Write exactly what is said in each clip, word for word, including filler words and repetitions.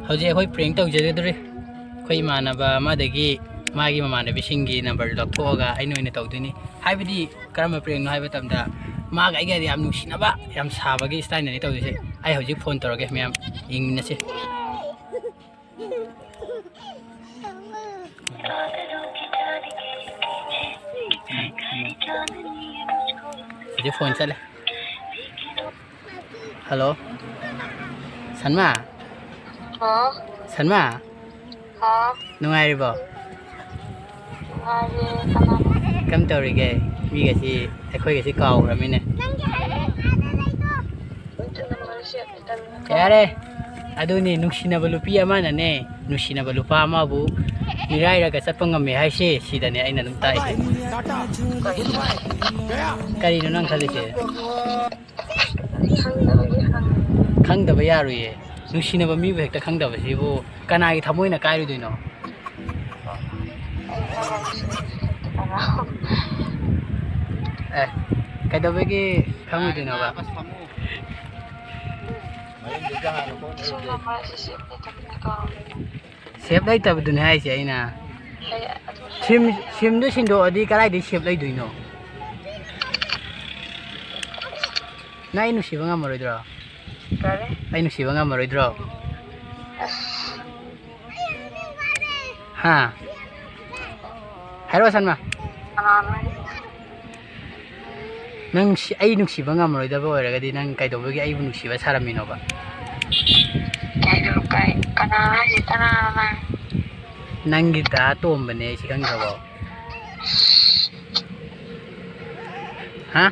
ꯍꯧꯖꯤꯛ ꯑꯩꯈꯣꯏ ꯄ꯭ꯔꯦꯡ ꯇꯧꯖꯒꯗꯧꯔꯤ꯫ ꯑꯩꯈꯣꯏ ꯏꯃꯥꯟꯅꯕ ꯑꯃꯗꯒꯤ ꯃꯥꯒꯤ ꯃꯃꯥꯟꯅꯕꯤꯁꯤꯡꯒꯤ ꯅꯝꯕꯔꯗꯨ ꯂꯧꯊꯣꯛꯑꯒ ꯑꯩꯅ ꯑꯣꯏꯅ ꯇꯧꯗꯣꯏꯅꯤ꯫ ꯍꯥꯏꯕꯗꯤ ꯀꯔꯝꯕ ꯄ꯭ꯔꯦꯡꯅꯣ ꯍꯥꯏꯕ ꯃꯇꯝꯗ, ꯃꯥꯒ ꯑꯩꯒꯗꯤ ꯌꯥꯝ ꯅꯨꯡꯁꯤꯅꯕ, ꯌꯥꯝ ꯁꯥꯕꯒꯤ ꯏꯁꯇꯥꯏꯜꯅꯅꯤ ꯇꯧꯗꯣꯏꯁꯦ꯫ ꯑꯩ ꯍꯧꯖꯤꯛ ꯐꯣꯟ ꯇꯧꯔꯒꯦ, ꯃꯌꯥꯝ ꯌꯦꯡꯃꯤꯟꯅꯁꯤ꯫ ꯍꯧꯖꯤꯛ ꯐꯣꯟ ꯆꯠꯂꯦ꯫ ꯍꯜꯂꯣ, ꯁꯟꯃ꯫ ꯍꯥꯎ꯫ ꯁꯟꯃ꯫ ꯍꯥꯎ꯫ ꯅꯨꯡꯉꯥꯏꯔꯤꯕꯣ? ꯅꯨꯡꯉꯥꯏꯔꯤꯌꯦ꯫ ꯀꯅꯥꯅꯣ? ꯀꯝ ꯇꯧꯔꯤꯒꯦ? ꯃꯤꯒꯁꯤ, ꯑꯩꯈꯣꯏꯒꯁꯤ ꯀꯥꯎꯈ꯭ꯔꯃꯤꯅꯦ꯫ ꯌꯥꯔꯦ꯫ ꯑꯗꯨꯅꯤ, ꯅꯨꯡꯁꯤꯅꯕ ꯅꯨꯄꯤ ꯑꯃꯅꯅꯦ, ꯅꯨꯡꯁꯤꯅꯕ ꯅꯨꯄꯥ ꯑꯃꯕꯨ ꯃꯤꯔꯥꯏꯔꯒ ꯆꯠꯄ ꯉꯝꯃꯦ ꯍꯥꯏꯁꯦ, ꯁꯤꯗꯅꯦ ꯑꯩꯅ ꯑꯗꯨꯝ ꯇꯥꯛꯏꯁꯦ꯫ ꯀꯔꯤꯅꯣ ꯅꯪ ꯈꯜꯂꯤꯁꯦ? ꯈꯪꯗꯕ ꯌꯥꯔꯣꯏꯌꯦ꯫ ꯅꯨꯡꯁꯤꯅꯕ ꯃꯤꯕꯨ ꯍꯦꯛꯇ ꯈꯪꯗꯕꯁꯤꯕꯨ ꯀꯅꯥꯒꯤ ꯊꯃꯣꯏꯅ ꯀꯥꯏꯔꯨꯗꯣꯏꯅꯣ? ꯑꯦ, ꯀꯩꯗꯧꯕꯒꯤ ꯈꯪꯉꯣꯏꯗꯣꯏꯅꯣꯕ? ꯁꯦꯞ ꯂꯩꯇꯕꯗꯨꯅꯦ ꯍꯥꯏꯁꯦ ꯑꯩꯅ꯫ ꯁꯤꯝ, ꯁꯤꯝꯗꯨ ꯁꯤꯟꯗꯣꯛꯑꯗꯤ ꯀꯗꯥꯏꯗꯒꯤ ꯁꯦꯞ ꯂꯩꯗꯣꯏꯅꯣ? ꯅꯪ ꯑꯩ ꯅꯨꯡꯁꯤꯕ ꯉꯝꯃꯔꯣꯏꯗ꯭ꯔꯣ? ꯀꯔꯤ? ꯑꯩ ꯅꯨꯡꯁꯤꯕ ꯉꯝꯃꯔꯣꯏꯗ꯭ꯔꯣ? ꯑꯁ꯫ ꯍꯥ? ꯍꯥꯏꯔꯛꯑꯣ, ꯁꯟꯃ꯫ ꯀꯅꯥꯅꯣ ꯍꯥꯏꯁꯦ? ꯅꯪ ꯁꯤ-, ꯑꯩ ꯅꯨꯡꯁꯤꯕ ꯉꯝꯃꯔꯣꯏꯗꯕ ꯑꯣꯏꯔꯒꯗꯤ ꯅꯪ ꯀꯩꯗꯧꯕꯒꯤ ꯑꯩꯕꯨ ꯅꯨꯡꯁꯤꯕ ꯁꯥꯔꯝꯃꯤꯅꯣꯕ? ꯀꯩꯗꯧ-, ꯀꯩ-, ꯀꯅꯥ ꯍꯥꯏꯁꯦ? ꯀꯅꯥꯅꯣ ꯅꯪ? ꯅꯪꯒꯤ ꯗꯥ ꯇꯣꯝꯕꯅꯦ, ꯑꯩ ꯁꯤ ꯈꯪꯗ꯭ꯔꯕꯣ? ꯍꯥ?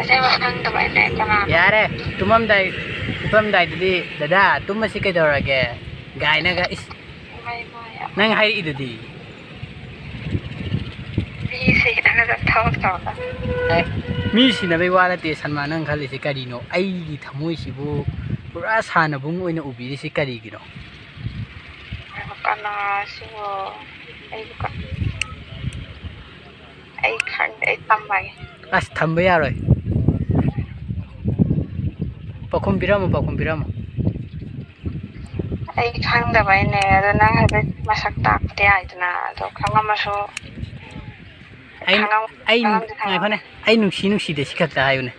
ꯑꯁꯦꯡꯕ ꯈꯪꯗꯕ ꯑꯩꯅ ꯀꯅꯥꯅꯣ? ꯌꯥꯔꯦ, ꯇꯨꯝꯃꯝꯗꯥꯏ, ꯇꯨꯝꯃꯝꯗꯥꯏꯗꯗꯤ, "ꯗꯗꯥ, ꯇꯨꯝꯃꯁꯤ ꯀꯩꯗꯧꯔꯒꯦ?" ꯒꯥꯏꯅꯒ, ꯏꯁ, ꯏꯃꯥ, ꯏꯃꯥ, ꯌꯥꯝ ꯅꯪ ꯍꯥꯏꯔꯛꯏꯗꯨꯗꯤ꯫ ꯃꯤ ꯁꯤꯅꯅꯕ ꯊꯕꯛ ꯇꯧꯔꯒ꯫ ꯑꯦ, ꯃꯤ ꯁꯤꯅꯕꯩ ꯋꯥ ꯅꯠꯇꯦ, ꯁꯟꯃ, ꯅꯪ ꯈꯜꯂꯤꯁꯦ ꯀꯔꯤꯅꯣ? ꯑꯩꯒꯤ ꯊꯃꯣꯏꯁꯤꯕꯨ ꯄꯨꯔꯥ ꯁꯥꯟꯅꯕꯨꯡ ꯑꯣꯏꯅ ꯎꯕꯤꯔꯤꯁꯤ ꯀꯔꯤꯒꯤꯅꯣ? ꯀꯅꯥꯁꯤꯕꯨ? ꯑꯩꯕꯨ ꯀ-, ꯑꯩ ꯈꯪꯗꯦ, ꯑꯩ ꯊꯝꯃꯒꯦ꯫ ꯑꯁ, ꯊꯝꯕ ꯌꯥꯔꯣꯏ꯫ ꯄꯥꯎꯈꯨꯝ ꯄꯤꯔꯝꯃꯣ, ꯄꯥꯎꯈꯨꯝ ꯄꯤꯔꯝꯃꯣ꯫ ꯑꯩ ꯈꯪꯗꯕꯩꯅꯦ, ꯑꯗꯣ ꯅꯪ ꯍꯥꯏꯐꯦꯠ ꯃꯁꯛ ꯇꯥꯛꯄꯗꯤ ꯌꯥꯏꯗꯅ, ꯑꯗꯣ ꯈꯪꯉꯝꯃꯁꯨ꯫ ꯑꯩ ꯈꯪꯉꯝ-, ꯑꯩ ꯈꯪꯉꯝꯗꯤ ꯈꯪꯉꯝ-, ꯉꯥꯏꯈꯣꯅꯦ, ꯑꯩ ꯅꯨꯡꯁꯤ ꯅꯨꯡꯁꯤꯗꯦ ꯁꯤ ꯈꯛꯇ ꯍꯥꯏꯌꯨꯅꯦ꯫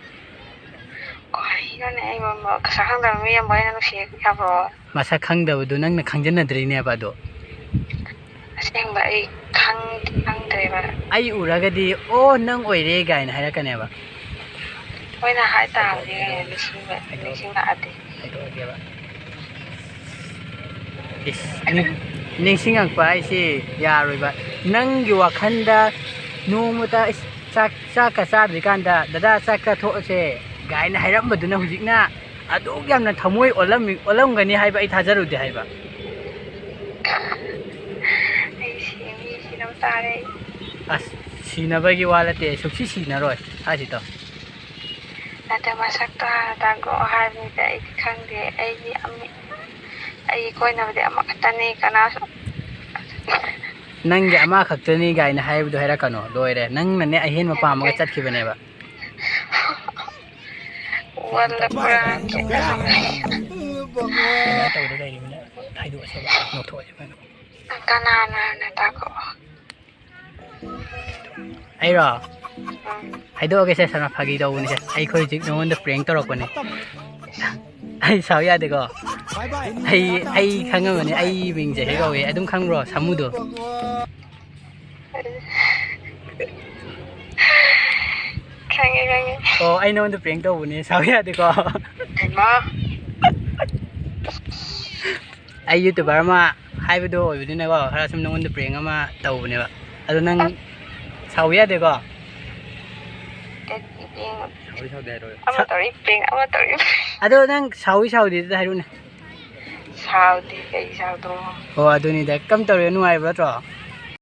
ꯀꯔꯤꯅꯣꯅꯦ, ꯑꯩ ꯃ-, ꯃ-, ꯃꯁꯛ ꯈꯪꯗꯕ ꯃꯤ ꯑꯃꯕꯨ ꯑꯩꯅ ꯅꯨꯡꯁꯤ ꯌꯥꯕ꯭ꯔꯣ? ꯃꯁꯛ ꯈꯪꯗꯕꯗꯨ ꯅꯪꯅ ꯈꯪꯖꯟꯅꯗ꯭ꯔꯤꯅꯦꯕ ꯑꯗꯣ꯫ ꯑꯁꯦꯡꯕ ꯑꯩ ꯈꯪ-, ꯈꯪꯗ꯭ꯔꯦꯕ꯫ ꯑꯩ ꯎꯔꯒꯗꯤ, "ꯑꯣ, ꯅꯪ ꯑꯣꯏꯔꯦ" ꯀꯥꯏꯅ ꯍꯥꯏꯔꯛꯀꯅꯦꯕ꯫ ꯃꯣꯏꯅ ꯍꯥꯏ ꯇꯥꯕꯗꯤ ꯅꯤꯡꯁꯤꯡꯕ-, ꯍꯥꯏꯗꯣꯛꯑꯒꯦ꯫ ꯅꯤꯡꯁꯤꯡꯂꯛꯑꯗꯤ꯫ ꯍꯥꯏꯗꯣꯛꯑꯒꯦꯕ꯫ ꯏꯁ, ꯅꯤꯡ-, ꯅꯤꯡꯁꯤꯡꯉꯛꯄ ꯍꯥꯏꯁꯤ ꯌꯥꯔꯣꯏꯕ꯫ ꯅꯪꯒꯤ ꯋꯥꯈꯜꯗ ꯅꯣꯡꯃꯇ, "ꯏꯁ, ꯆꯥꯛ, ꯆꯥꯛꯀ ꯆꯥꯗ꯭ꯔꯤꯀꯥꯟꯗ, ꯗꯗꯥ, ꯆꯥꯛ ꯆꯥꯊꯣꯛꯑꯁꯦ" ꯀꯥꯏꯅ ꯍꯥꯏꯔꯝꯕꯗꯨꯅ ꯍꯧꯖꯤꯛꯅ ꯑꯗꯨꯛ ꯌꯥꯝꯅ ꯊꯃꯣꯏ ꯑꯣꯜꯂꯝꯃꯤ-, ꯑꯣꯜꯂꯝꯒꯅꯤ ꯍꯥꯏꯕ ꯑꯩ ꯊꯥꯖꯔꯨꯗꯦ ꯍꯥꯏꯕ꯫ ꯑꯩ ꯁꯤ-, ꯃꯤ ꯁꯤꯅꯕ ꯇꯥꯔꯦ ꯑꯩ꯫ ꯑꯁ, ꯁꯤꯅꯕꯒꯤ ꯋꯥ ꯅꯠꯇꯦ, ꯁꯨꯛꯁꯤ ꯁꯤꯅꯔꯣꯏ ꯍꯥꯏꯁꯤꯗꯣ꯫ ꯅꯠꯇꯦ, ꯃꯁꯛꯇꯣ ꯍꯥꯟꯅ ꯇꯥꯛꯂꯛꯑꯣ ꯍꯥꯏꯕꯅꯤꯗ, ꯑꯩꯗꯤ ꯈꯪꯗꯦ꯫ ꯑꯩꯒꯤ ꯑꯃꯤ-, ꯑꯩꯒꯤ ꯀꯣꯏꯅꯕꯗꯤ ꯑꯃꯈꯛꯇꯅꯤ, ꯀꯅꯥꯁꯨ꯫ ꯅꯪꯒꯤ ꯑꯃꯈꯛꯇꯅꯤ ꯀꯥꯏꯅ ꯍꯥꯏꯕꯗꯣ ꯍꯥꯏꯔꯛꯀꯅꯣ, ꯂꯣꯏꯔꯦ꯫ ꯅꯪꯅꯅꯦ ꯑꯍꯦꯟꯕ ꯄꯥꯝꯃꯒ ꯆꯠꯈꯤꯕꯅꯦꯕ꯫ ꯋꯥꯜꯂ ꯄꯨꯔꯥ ꯀꯩꯅꯣ ꯇꯧꯗ ꯂꯩꯔꯤꯕꯅꯦ, ꯍꯥꯏꯗꯣꯛꯑꯁꯦꯕ, ꯅꯣꯛꯊꯣꯛꯑꯁꯦ ꯀꯩꯅꯣ꯫ ꯀꯅꯥꯅꯣ ꯍꯥꯟꯅ ꯇꯥꯛꯂꯛꯑꯣ? ꯑꯩꯔꯣ? ꯎꯝ꯫ ꯍꯥꯏꯗꯣꯛꯑꯒꯦꯁꯦ, ꯁꯅꯥ, ꯐꯥꯒꯤ ꯇꯧꯕꯅꯤꯁꯦ꯫ ꯑꯩꯈꯣꯏ ꯍꯧꯖꯤꯛ ꯅꯉꯣꯟꯗ prank ꯇꯧꯔꯛꯄꯅꯦ꯫ ꯑꯩ ꯁꯥꯎ ꯌꯥꯗꯦꯀꯣ? ꯑꯩ, ꯑꯩ ꯈꯪꯉꯝꯃꯅꯤ꯫ ꯑꯩ ꯃꯤꯡ ꯖꯦꯍꯦ ꯀꯧꯋꯦ꯫ ꯑꯗꯨꯝ ꯈꯪꯕ꯭ꯔꯣ, ꯁꯥꯃꯨꯗꯣ? ꯈꯪꯉꯦ, ꯈꯪꯉꯦ꯫ ꯑꯣ, ꯑꯩ ꯅꯉꯣꯟꯗ prank ꯇꯧꯕꯅꯦ, ꯁꯥꯎ ꯌꯥꯗꯦꯀꯣ? ꯍꯩꯃꯥ꯫ ꯑꯩ YouTuber ꯑꯃ ꯍꯥꯏꯕꯗꯣ ꯑꯣꯏꯕꯅꯤꯅꯀꯣ, ꯈꯔ ꯁꯨꯝ ꯅꯉꯣꯟꯗ prank ꯑꯃ ꯇꯧꯕꯅꯦꯕ꯫ ꯑꯗꯣ ꯅꯪ ꯁꯥꯎ ꯌꯥꯗꯦꯀꯣ? ꯄ꯭ꯔꯦꯡ ꯑꯃ ꯇꯧꯔꯤ, ꯄ꯭ꯔꯦꯡ ꯑꯃ ꯇꯧꯔꯤ꯫ ꯑꯗꯣ ꯅꯪ ꯁꯥꯎꯏ ꯁꯥꯎꯗꯦꯗꯨꯗ ꯍꯥꯏꯔꯛꯎꯅꯦ꯫ ꯁꯥꯎꯗꯦ, ꯀꯩ ꯁꯥꯎꯗꯣꯏꯅꯣ? ꯑꯣ, ꯑꯗꯨꯅꯤꯗ꯫ ꯀꯝ ꯇꯧꯔꯦ, ꯅꯨꯡꯉꯥꯏꯕ ꯅꯠꯇ꯭ꯔꯣ?